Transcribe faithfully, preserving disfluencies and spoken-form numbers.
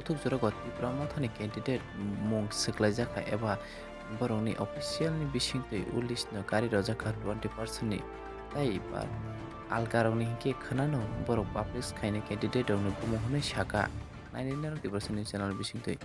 Thukjorok o Tipra Mothani candidate mung swklaijakha eba borokni official ni bisingtwi o list no kari rojakha twenty percent ni. Tai ba algarokni hinkhe khwnano borok publish khaina candidate rokni bumung hwnwi saka. Nainai norok Tipra Sani channel bisingtwi.